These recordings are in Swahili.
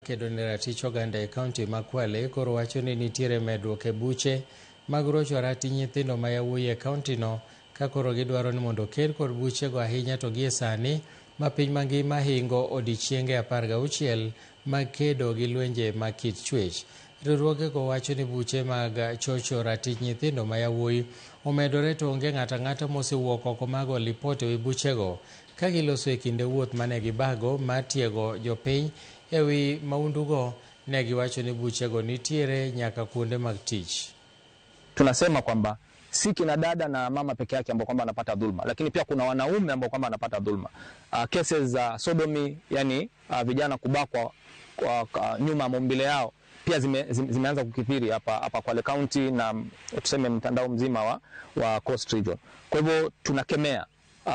makedo ne ratich oganda e kaunti ma Kwale koro wacho ni nitiere medruok e buche mag rocho ratich nyithindo ma yawuoyi e kaunti no ka koro gidwaro ni mondo oked kod buchego ahinya to gie sani ma piny mangima hingo odiechienge 16 mag kedo gi lwenje mag kit chwech. Riwruogego wacho ni buche mag chocho ratich nyithindo ma yawuoyi omedore to onge ng'ato ang'ata mosewuok oko mag lipot ewi buchego ka giloso e kinde wuoth mane gibago mar tiego jopiny ewi maundugo. Ne giwacho ni buchego nitiere nyaka kuonde mag tich. Tunasema kwamba si kina dada na mama peke yake ambao kwamba anapata dhulma, lakini pia kuna wanaume ambao kwamba anapata dhulma. Cases za sodomy, yani vijana kubakwa kwa nyuma ya maumbile yao pia zimeanza kukithiri hapa Kwale County na tuseme mtandao mzima wa Coast Region. Kwa hivyo tunakemea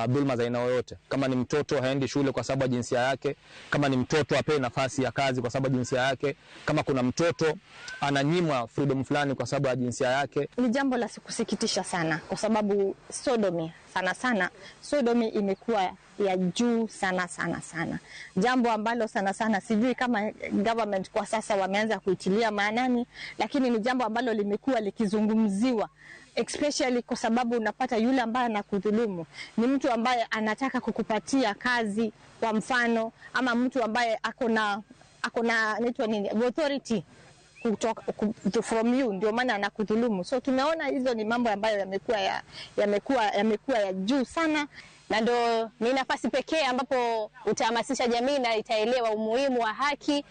dhulma za aina yoyote. Kama ni mtoto haendi shule kwa sababu ya jinsia yake, kama ni mtoto apewe nafasi ya kazi kwa sababu ya jinsia yake, kama kuna mtoto ananyimwa freedom fulani kwa sababu ya jinsia yake. Ni jambo la kusikitisha sana kwa sababu sodomy sana sana, sodomy imekuwa ya juu sana sana sana. Jambo ambalo sana sana sijui kama government kwa sasa wameanza kuitilia maanani, lakini ni jambo ambalo limekuwa likizungumziwa, especially kwa sababu unapata yule ambaye anakudhulumu ni mtu ambaye anataka kukupatia kazi kwa mfano, ama mtu ambaye akona inaitwa nini, authority kutoka from you, ndio maana anakudhulumu. So tumeona hizo ni mambo ambayo yamekuwa ya juu sana, na ndo ni nafasi pekee ambapo utahamasisha jamii na itaelewa umuhimu wa haki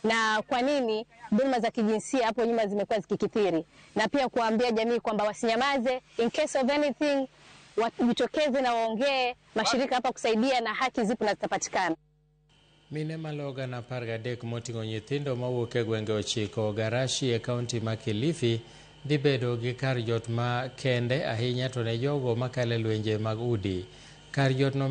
na kwa nini dhulma za kijinsia hapo nyuma zimekuwa zikikithiri, na pia kuambia jamii kwamba wasinyamaze, in case of anything wajitokeze na waongee, mashirika hapa kusaidia na haki zipo na zitapatikana. Mine malo gana 13 moting'o nyithindo mawuok e gwenge 9 Garashi e kaunti ma Kilifi dhi bedo gi kar jot ma kende ahinya to ne jogo makale lwenje mag udi. Kar jot no